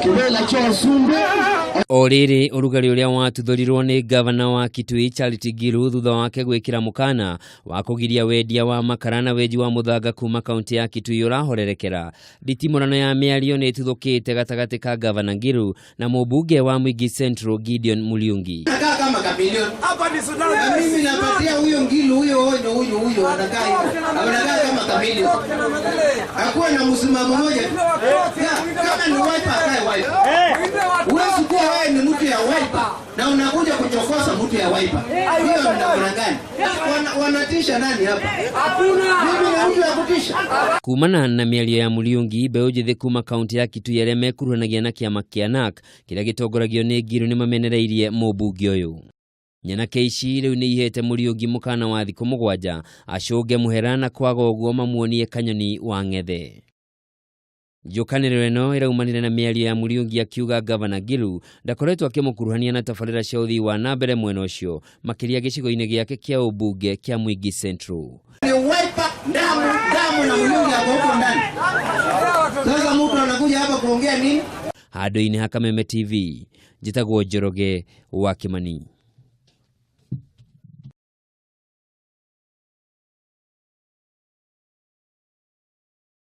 Kĩbĩra kĩa ũcumbĩ. O rĩrĩ ũrugarĩ ũrĩa watuthũrirwo nĩ ngavana wa Kitui Charity Ngilu thutha wake gwĩkĩra mũkana wa kũgiria wendia wa makara na wenji wa mũthanga kuma kaunti ya Kitui ũrahorerekera. Nditimũrano ya mĩario nĩ ĩtuthũkĩte gatagatĩ ka ngavana Ngilu na mũmbunge wa Mwingi Central Gideon Muriungi. Anakaa kama kamilioni. Na mimi napatia huyo Ngilu huyo onyo huyo huyo anakaa hivyo. Anakaa kama kamilioni. Akuwe na msimamo mmoja. Kama ni Wiper akae Wiper. Huwezi kuwa wewe ni mtu ya Wiper na unakuja kuchokoza mtu ya Wiper. Hiyo ni namna gani? Wanatisha nani hapa? Hakuna. Mimi ni mtu ya kutisha. Kumana na mĩario ya Muriungi, mbeũ njĩthĩ kuma kaunti ya Kitui arĩa mekuruhanagia na kĩama kĩa NARC kĩrĩa gĩtongoragio nĩ Ngilu nĩ mamenereirie mũmbunge ũyũ. Nyanake ici rĩu nĩ ihete Muriungi mũkana wa thikũ 7 acũnge mũhera na kwaga ũguo mamuonie kanyoni wa ng'ethe. Njũkanĩrĩro ĩno ĩraumanire na mĩario ya Muriungi akiuga ngavana Ngilu ndakoretwo akĩmũkuruhania na tabarĩra cia ũthii wa na mbere mwena ũcio makĩria gĩcigo-inĩ gĩake kĩa ũmbunge kĩa Mwingi Central. Ni Wiper damu damu na Muriungi ako huko ndani. Sasa mtu anakuja hapa kuongea nini? Handũ-inĩ ha Kameme TV, njĩtagwo Njoroge wa Kimani.